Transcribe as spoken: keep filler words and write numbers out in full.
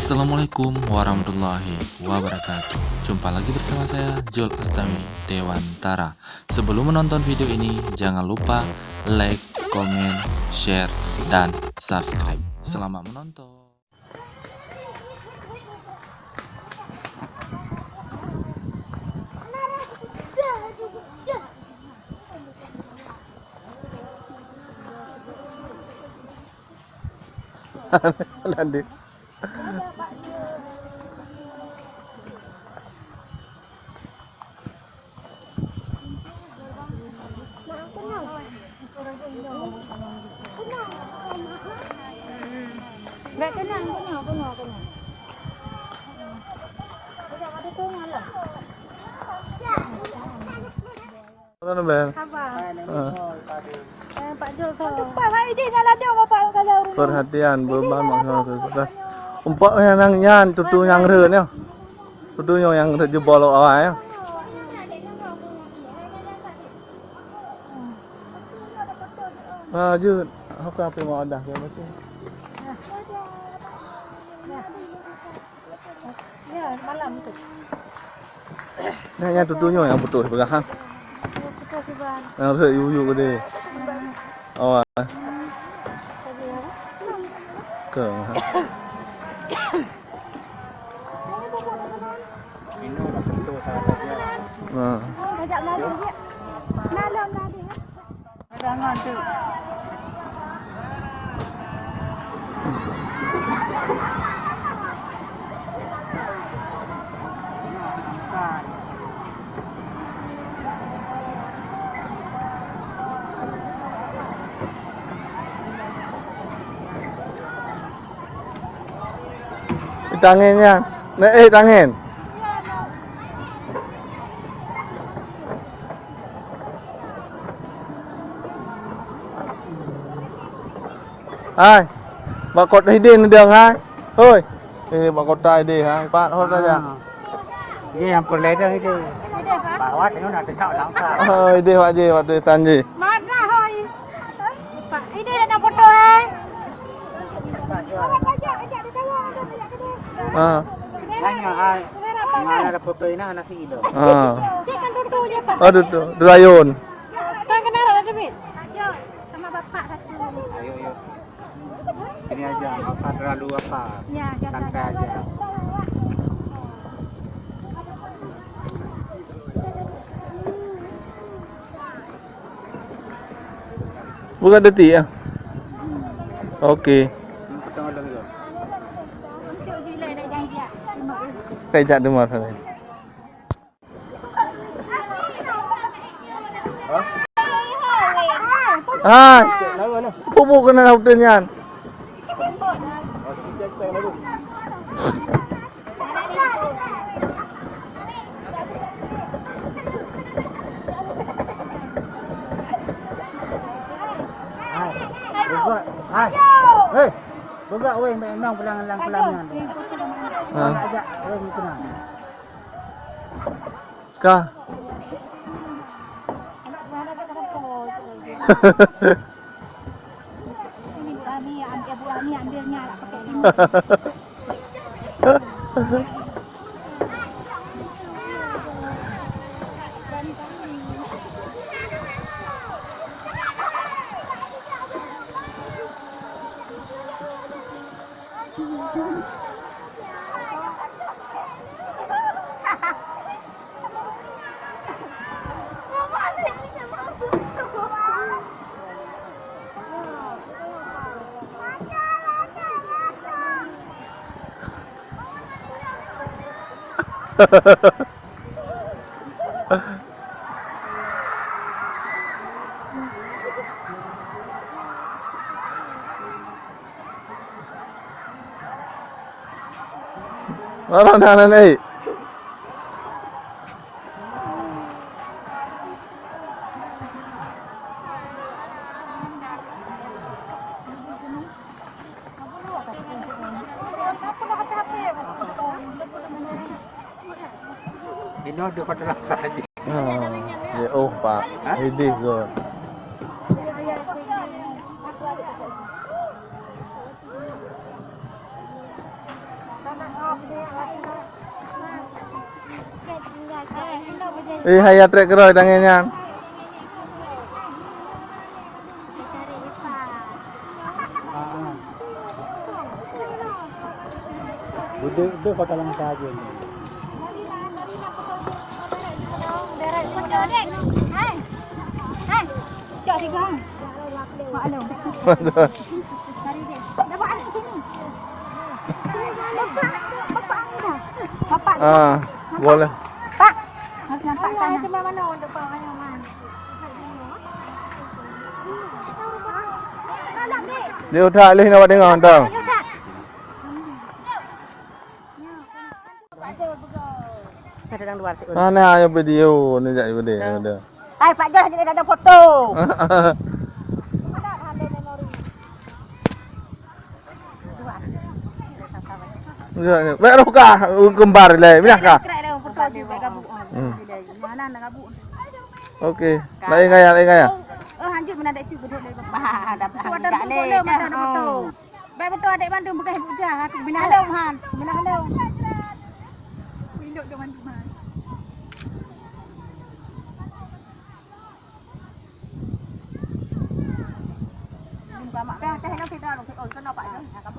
Assalamualaikum warahmatullahi wabarakatuh. Jumpa lagi bersama saya, Jul Astawi Dewantara. Sebelum menonton video ini, jangan lupa like, komen, share, dan subscribe. Selamat menonton. Lanjut. Bèk keunong, keunong, keunong, keunong. Mana, Bel? Sabar. Ah. Eh, Pak Jul tu. Cepat, Pak Idin, dah ladang, Bapak, kalau rumah. Perhatian, beban maksimal tujuh belas. Umpok nyang nyan, tutu nyang reut nyoe. Tutu nyoe nyang reut jebol awai nyoe. Ah, jeuet. Aku apa mau ada ke macam? Ya, malam tu. Nah, nyang tutu nyoe nyang putôh sibeurah, ha? Putôh sibeurah. Nyang reut yue-yue geude. Oh. Tadi apa? Ke, ha? Ha. Oh, ajak malu dia. Malam tadi. Tangen nyan. Nah, eh, tangen. Hai. Bak kota idéh neudong, hai. Hoi. Eh, bak kota idéh, hai. Pat hot aja. Ah. Idéh nyang peureulèe dong idéh. Bak wat nyoe na teucok langsung. Oh, idéh wak jih, wak tulisan jih. Mat lah, hoi. Pak, idéh nak foto, eh. Ah. Nanya, ah. Mana ada foto ini, anak si Ido. Ah. Dia kan foto je, Pak. Oh, tu, tu. Derayun. Kan kenal ada duit. Sama bapak satu. Ayo, ayo. Ini aja, nggak usah terlalu apa. Ya, jangan. Santai aja. Bukan detik ya? Oke. Kayak cak demar sana. Hai. Pupu kena hotel nyan. Hai. Hai. Hei. Peugah weh, memang pulang lang pulang nyan. Ha. Ajak weh, tenang. Ka. Orang dah naik. Inoe dua patah saja. Ha, ya, oh, Pak. Ha? Idéh kot. Eh, hai ya trek keroy tangai nyan. Duduk tu pakai langkah aja. Hai. Hai. Cok tiga. Mak Along. Mari deh. Dah buat anak sini. Bapak, bapak ni dah. Bapak ni. Ah, boleh. Pak. Harus nampak sana. Itu mana untuk Pak Manyoman? Di utak leh nak buat dengar tau. Mana yang video ni jak video ada. Hai Pak Joh, jadi ada foto. Baik roh kah kembar leh, minah kah? Hmm. Okey, lain gaya, lain gaya. Oh, hanjut mana ada itu beduk dari bah, ada tak leh. Baik betul adik bandum bukan ibu jah, aku bina lom han, bina lom. Induk dia bandum han. Dah, dah, dah, dah, dah, dah, dah, dah, dah,